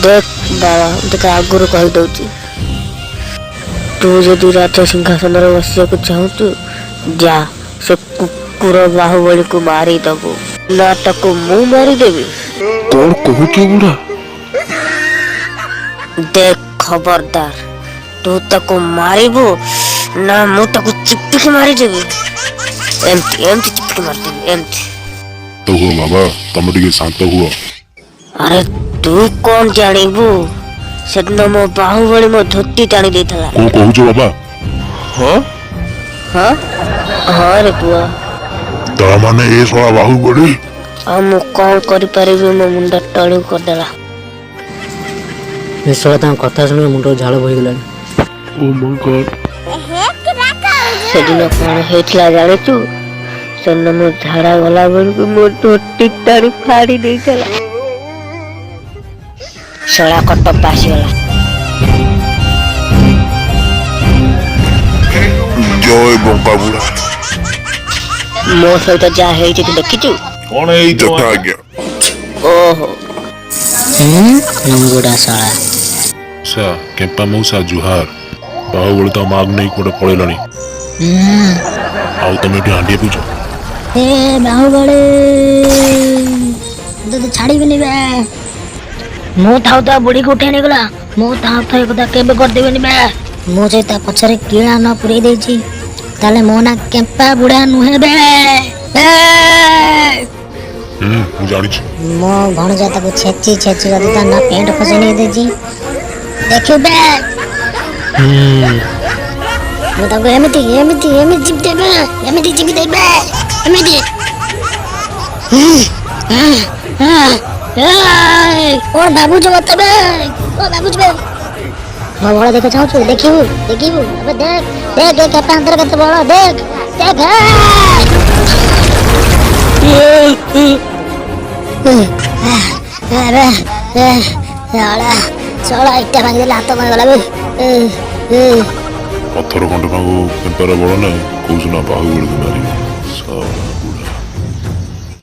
ଦେଖ ବାବା, ମୁଁ ତୋତେ ଆଗରୁ କହିଦେଉଛି, ତୁ ଯଦି ରାଜ ସିଂହାସନରେ ବସିବାକୁ ଚାହୁଁଛୁ, ଯା ସେ କୁକୁର ବାହୁବଳୀକୁ ମାରିଦବୁ, ନା ତାକୁ ମୁଁ ମାରିଦେବି। କଣ କହୁଛୁ ବୁଢା? ଦେଖ ଖବରଦାର, ତୁ ତାକୁ ମାରିବୁ ନା ମୁଁ ତାକୁ ଚିପିକି ମାରିଦେବି। ଏମିତି ଏମିତି ଚିପିକି ମାରିଦେବି, ଏମିତି। ତ ହୁଅ ବାବା, ତମେ ଟିକେ ଶାନ୍ତ ହୁଅ। ଆରେ ତୁ କଣ ଜାଣିବୁ, ସେଦିନ ମୋ ବାହୁବଳୀ ମୋ ଧୋତି ଟାଣି ଦେଇଥିଲା। କଣ କହୁଛ ବାବା? ହଁ। ହଁ ହଁ ରେ ପୁଅ। ତା ମାନେ ଏ ଶଳା ବାହୁବଳୀ? ଆଉ ମୁଁ କଣ କରିପାରିବି, ମୋ ମୁଣ୍ଡ ତଳକୁ କରିଦେଲା। ଏ ଶଳା, ତାଙ୍କ କଥା ଶୁଣିକି ମୁଣ୍ଡରୁ ଝାଳ ବୋହିଗଲାଣି। ଓ ମାଇ ଗଡ୍। ସେଦିନ କଣ ହେଇଥିଲା ଜାଣିଛୁ? ସେଦିନ ମୁଁ ଝାଡା ଗଲା ବେଳକୁ ମୋ ଧୋତି ଟାଣି ଫାଡ଼ି ଦେଇଥିଲା। ଶଳା କଟପ ଆସିଗଲା। ଜୟ ବଙ୍କା ବୁଢା। ମୋ ସହିତ ଯାହା ହେଇଛି ତୁ ଦେଖିଛୁ? କଣ ହେଇଛି? ଯଥା ଆଜ୍ଞା। ଓହୋ। ଲଙ୍ଗୁଡା ଶଳା। ସା କେମ୍ପା ମଉସା ଜୁହାର। ବାହୁବଳୀ ତା ମାକୁ ନେଇ କୁଆଡେ ପଳେଇଲାଣି, ଆଉ ତମେ ଏଠି ହାଣ୍ଡିଆ ପିଉଛ? ଏ ବାହୁବଳୀ, ତୋତେ ଛାଡ଼ିବିନି ବେ। ମୁଁ ଥାଉ ଥାଉ ବୁଢ଼ୀକୁ ଉଠେଇ ନେଇଗଲା। ମୁଁ ଥାଉ ଥାଉ ଏ କଥା କେବେ କରିଦେବିନି ବେ। ମୁଁ ଯଦି ତା ପଛରେ କିଳା ନ ପୁରେଇ ଦେଇଛି, ତାହେଲେ ମୋ ନାଁ କେମ୍ପା ବୁଢ଼ା ନୁହେଁ ବେ। ହୁଁ, ମୁଁ ଜାଣିଛି। ମୋ ଭଣଜା ତାକୁ ଛେଚି ଛେଚି ଯଦି ତା ନା ପ୍ୟାଣ୍ଟ ଖସେଇ ନେଇ ଦେଇଛି, ଦେଖିବୁ ବେ। ମୁଁ ତାକୁ ଏମିତି ଏମିତି ଏମିତି ଚିପି ଦେବେ, ଏମିତି ଚିପି ଦେବେ, ଏମିତି। କଣ ଭାବୁଛୁ ମତେ ବେ? କଣ ଭାବୁଛୁ ବେ? ମୋ ବଳ ଦେଖ ଚାହୁଁଛୁ? ଦେଖିବୁ ଦେଖିବୁ, ଏବେ ଦେଖ ଦେଖ, ଏ କେପା ହାତରେ କେତେ ବଳ, ଦେଖ ଦେଖ। ଆରେ ଶଳା ଶଳା, ଇଟା ଭାଙ୍ଗିଦେଲେ, ହାତ ଭାଙ୍ଗିଗଲା ବେ। ପଥର ଖଣ୍ଡେ ଭାଙ୍ଗୁ କେମ୍ପାର ବଳ ନାହିଁ, କହୁଛୁ ନା ବାହୁବଳୀକୁ ମାରିବ ଶଳା।